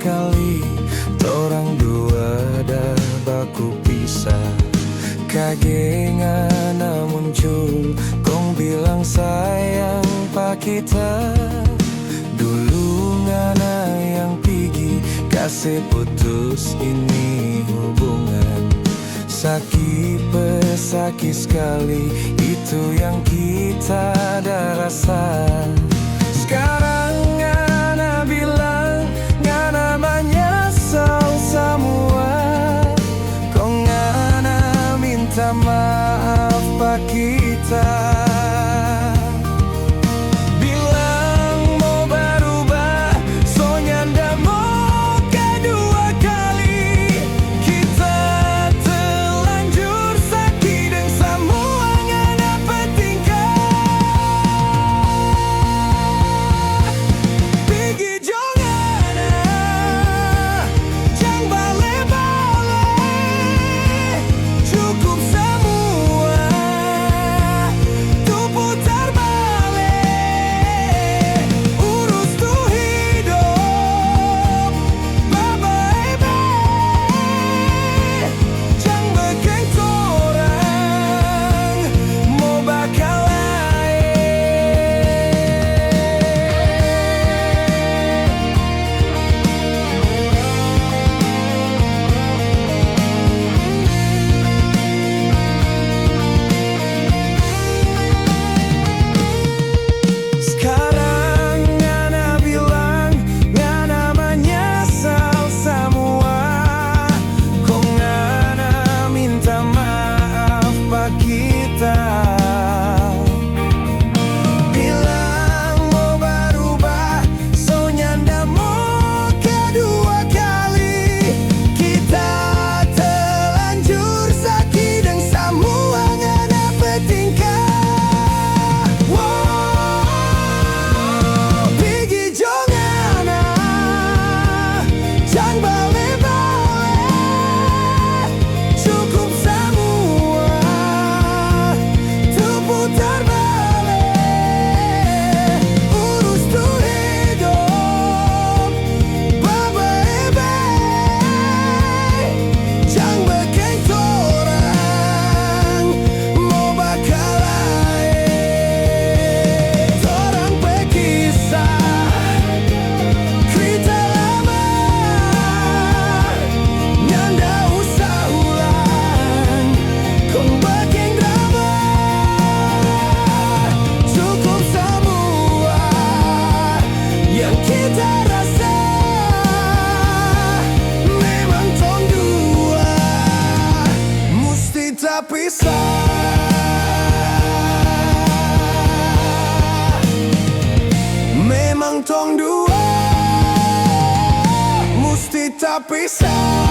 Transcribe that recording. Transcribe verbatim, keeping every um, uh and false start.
kali torang dua da baku pisa. Kage ngana muncul kong bilang sayang pa kita. Dulu ngana yang pigi kase putus ini hubungan. Saki pe saki skali, itu yang kita da rasa. Skarang ngana bilang ngana manyasal samua, kong ngana minta maaf pa kita. Bilang mo baruba, so nyanda mo kadua kali. Kita telanjur saki deng samua ngana pe tingkah. Pigi jo ngana, jang bale-bale. Cukup samua tu putar bale. Urus tu hidop bae-bae. Jang beking torang mo bakalae. Skarang ngana bilang ngana manyasal samua, kong ngana minta maaf pa kita. Bilang mo baruba, so nyanda mo kadua kali. Kita telanjur saki deng samua ngana pe tingkah. Wow, pigi jo ngana, jang bale-bale. Cukup samua tu putar bale. Urus tu hidop bae-bae. Jang beking torang mo bakalae. Torang pe kisah cerita lama, nyanda usah ulang kong beking drama. Cukup samua yang kita rasa, memang tong dua musti tapisah. Memang tong dua musti tapisah.